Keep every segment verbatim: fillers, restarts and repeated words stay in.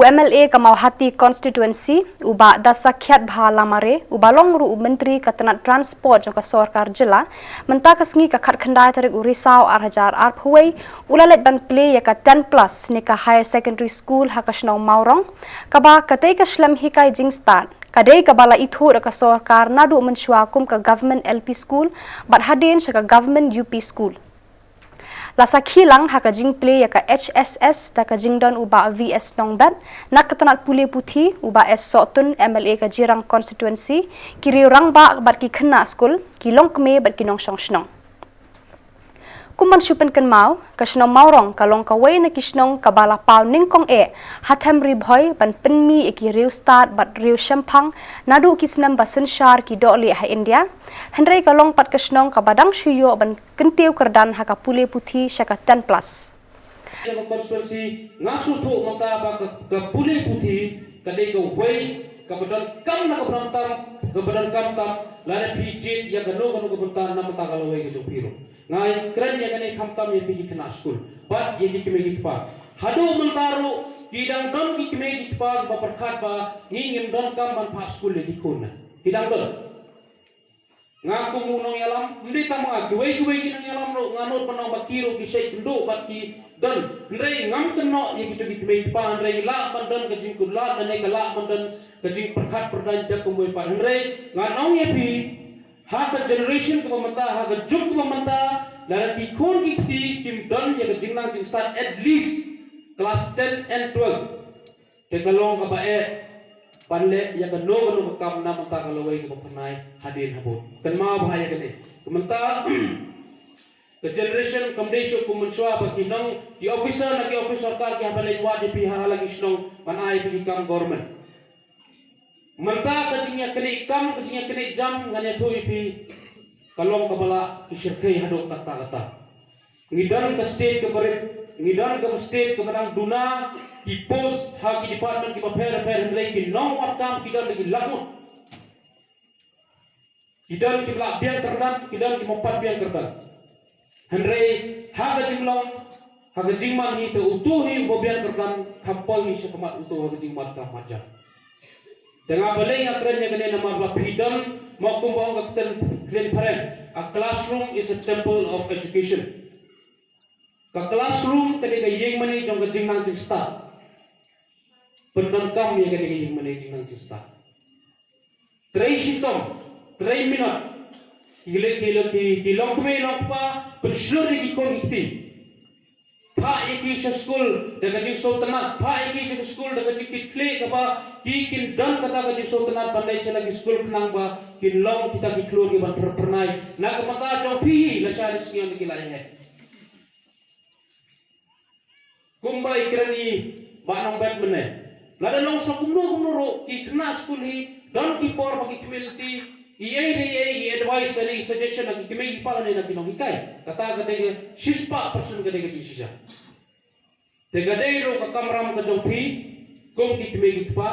U M L A ka Mawhati Constituency, u Bah Dasakhiatbha Lamare, uba long ruh u Myntri ka tnat Transport jong ka Sorkar Jylla, mynta ka sngi ka khatkhyndai tarik u Risaw ar hajar arphew wei, u la leit ban plie ïa ka ten plus ne ka Higher Secondary School ha ka shnong Mawrong, kaba katei ka shlem hikai jingstad ka dei kaba la ithuh da ka sorkar naduh mynshuwa kum ka Government L P School bad hadien sha ka Government U P School. La sakhi lang ha ka jingplie ïa ka H S S da ka jingdon u Bah V S Nongbet na ka tnat pule puthi, u Bah S Sohtun, M L A ka Jirang Constituency, ki riew rangbah bad ki khynnah skul, ki longkmie bad ki nongshong shnong. Kum ban shu pynkynmaw, ka shnong Mawrong ka long kawei na ki shnong kaba la paw nyngkong eh ha them Ri Bhoi ban pynmih ïa ki riew stad bad riew shemphang naduh ki snem ba synshar ki dohlieh ha India. Hynrei ka long pat ka shnong kaba dang shu ïoh ban kyntiew kyrdan ha ka pule puthi sha ka ten plus. Ka constituency nga shu thuh mynta ba ka, ka pule puthi ka dei kawei kaba donkam na kaba donkam, kaba donkam tam lada phi jied ïa kano kano ka bynta na bynta ka lawei ka jong phi ruh. Nga kren ïa kane khamtam ïa phi ki khynnah skul bad ïa ki kmie ki kpa. Haduh mynta ruh ki dang don ki kmie ki kpa kiba pyrkhat ba ngi ngim donkam ban phah skul ïa ki khun. Ki dang don. Nga kum u nongïalam, ym dei tang ma nga, kiwei kiwei ki nongïalam ruh nga nud ban ong ba ki ruh ki shait kynduh bad ki don. Hynrei ngam kynnoh ïa kito ki kmie ki kpa, hynrei lah ban don ka jingkutlad lane ka lah ban don ka jingpyrkhat pyrdaiñ da kumwei pat. Hynrei ngan ong ïa phi, ha ka generation kaba mynta, ha ka juk kaba mynta, lada ki khun ki kti kim don ïa ka jingnang jingstad at least class ten and twelve. Te ka long kaba eh ban leh ïa kano kano ka kam na bynta ka lawei kaba phyrnai hadien habud. Kynmaw bha ïa kane. Ka mynta ka generation kam dei shuh kum mynshuwa ba ki nong, ki officer na ki office sorkar ki hap ban leit wad ïa phi ha la ki shnong ban ai ïa phi ki kam government. Mynta ka jingïaknieh kam, ka jingïaknieh jam ngan ïathuh ïa phi, ka long kaba la ki shyrkhei haduh katta katta. Ngi don ka state kaba rit, ngi don ka state kaba dang duna ki post ha ki department kiba pher pher, hynrei ki nongwad kam ki don da ki lakhut. Ki don kiba lah biang kyrdan, ki don kiba ym pat biang kyrdan. Hynrei ha ka jinglong, ha ka jingman hi te uto hi uba biang kyrdan, kham poi hi sha khmat uto ha ka jingwad kam marjan. Te nga balei nga kren ïa kane namar ba phi don, mo kumba ong ka ktien, ktien phareng, a classroom is a temple of education. Ka classroom ka dei ka ïingmane jong ka jingnang jingstad. Pyndonkam ïa ka dei ka ïingmane jingnang jingstad. Trei shitom, trei minot. Ki leh, ki leh, ki, ki longkmie longkpa, pynshlur ïa ki khun ki kti. Phah ïa ki sha skul da ka jingsngewtynnat, phah ïa ki sha skul da ka jingkitkhlieh kaba ki kin don kata ka jingsngewtynnat ban leit sha la ki skul khnang ba kin long kita ki khlur kiban phyrnai. Na ka bynta jong phi lashai lashisngi ki la ïaid. Kumba i kren i Bah Nongbet mynne. Lada long sa kumno kumno ruh ki khynnah skul hi don ki por ba ki khmih lynti, i ei ei ei i advice lane i suggestion na ki kmie ki kpa lane na ki nonghikai. Kata ka dei ka shispah percent ka dei ka jingshisha. Te ka dei ruh ka kamram ka jong phi kum ki kmie ki kpa,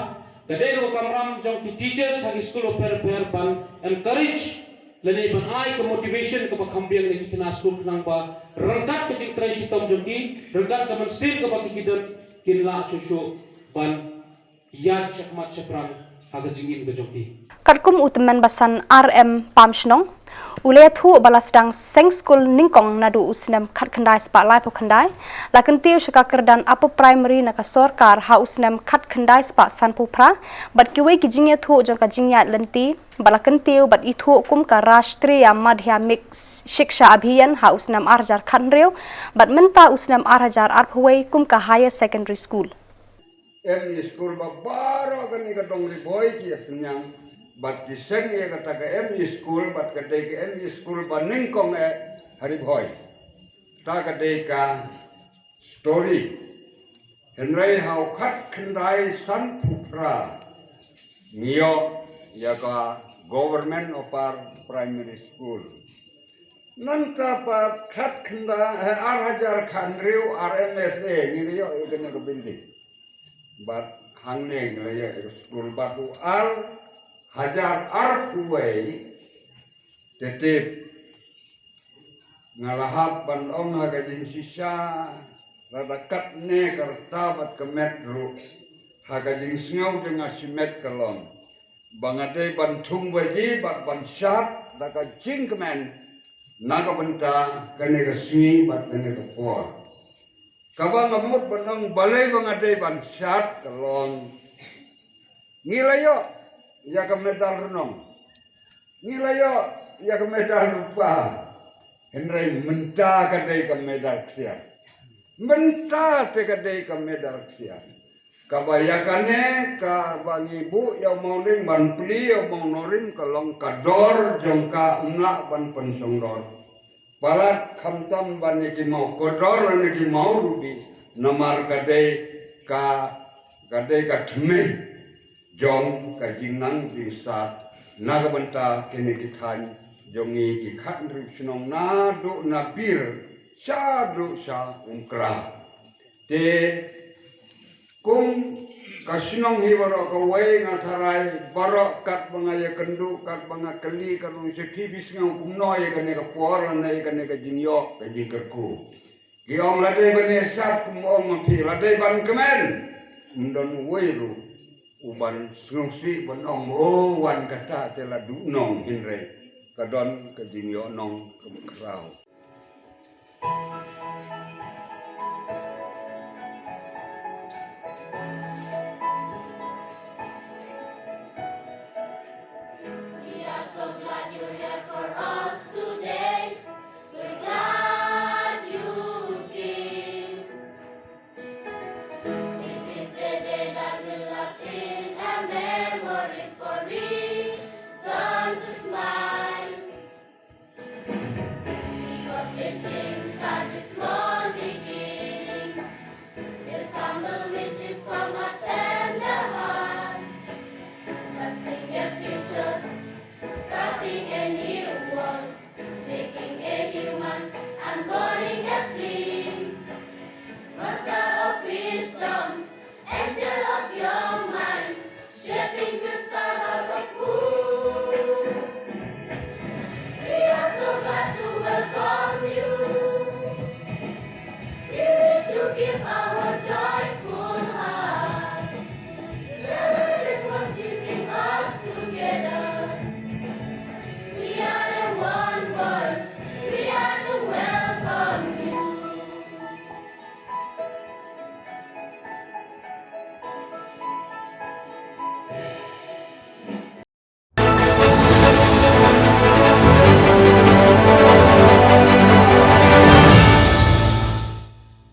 ka dei ruh ka kamram jong ki teachers ha ki skul bapher bapher ban encourage lane ban ai ka motivation kaba kham biang na ki khynnah skul khnang ba ryngkat ka jingtrei shitom jong ki, ryngkat ka mynsiem kaba ki don, kin lah shuh shuh ban ïaid shakhmat shaphrang ha ka jingim ka jong ki. Katkum u tymmen basan R M Pamshnong, u la ïathuh ba la sdang seng skul nyngkong naduh u snem khatkhyndai spah laiphew khyndai, la kyntiew sha ka kyrdan Upper Primary na ka sorkar ha u snem khatkhyndai spah sanphew phra, bad kiwei ki jingïathuh jong ka jingïaid lynti ba la kyntiew bad ithuh kum ka Rashtriya Madhyamik Shiksha Abhiyan ha u snem ar hajar khathynriew, bad mynta u snem ar hajar arphew wei kum ka Higher Secondary School. M E school ba baroh kane ka dong Ri Bhoi ki ïa synñiang, bad ki seng ïa kata ka M E school, bad ka dei ka M E school ba nyngkong eh ha Ri Bhoi. Ta ka dei ka story. Hynrei ha u khatkhyndai sanphew phra ngi ïoh ïa ka Government Upper Primary School. Nangta pat khatkhyndai, eh, ar hajar khathynriew, ar M S A ngi la ïoh ïa kane ka building. Bad hangne ngi la ïoh ïa ka skul, bad u ar hajar arphew wei te tip. Nga la hap ban ong ha ka jingshisha, lada katne ka rta bad ka met ruh, Ha ka jingsngew jong nga shimet ka long ba nga dei ban thung baji bad ban shad da ka jingkmen na ka bynta kane ka sngi bad kane ka por. Kaba nga mut ban ong balei ba nga dei ban shad ka long, ngi la ïoh ïa ka medal rnong, ngi la ïoh ïa ka medal rupa, hynrei mynta ka dei ka medal ksiar. Mynta te ka dei ka medal ksiar. Kaba ïa kane kaba ngi buh ïa u Mawlyng ban plie ïa u Mawnorim ka long ka dor jong ka, ym lah ban pynshongdor. Palat khamtam ban ïa ki maw kordor lane ki maw rubi, namar ka dei ka, ka dei ka thymmei jong ka jingnang jingsat na ka bynta kine ki thaiñ jong ngi ki khathynriew shnong naduh na Bir shaduh sha Umkra. Te kum ka shnong hi baroh kawei nga tharai baroh katba nga ïakynduh, katba nga kylli, katba nga shu phi phi sngew kumno ïa kane ka por lane ïa kane ka jingïoh ka jingkyrkhu. Ki ong lada ban ïasat kum ong ma phi, lada ban kmen, ym don uwei ruh u ban sngewsih ban ong, o, wan kata te la duh nong, hynrei ka don ka jingïoh nong kaba khraw.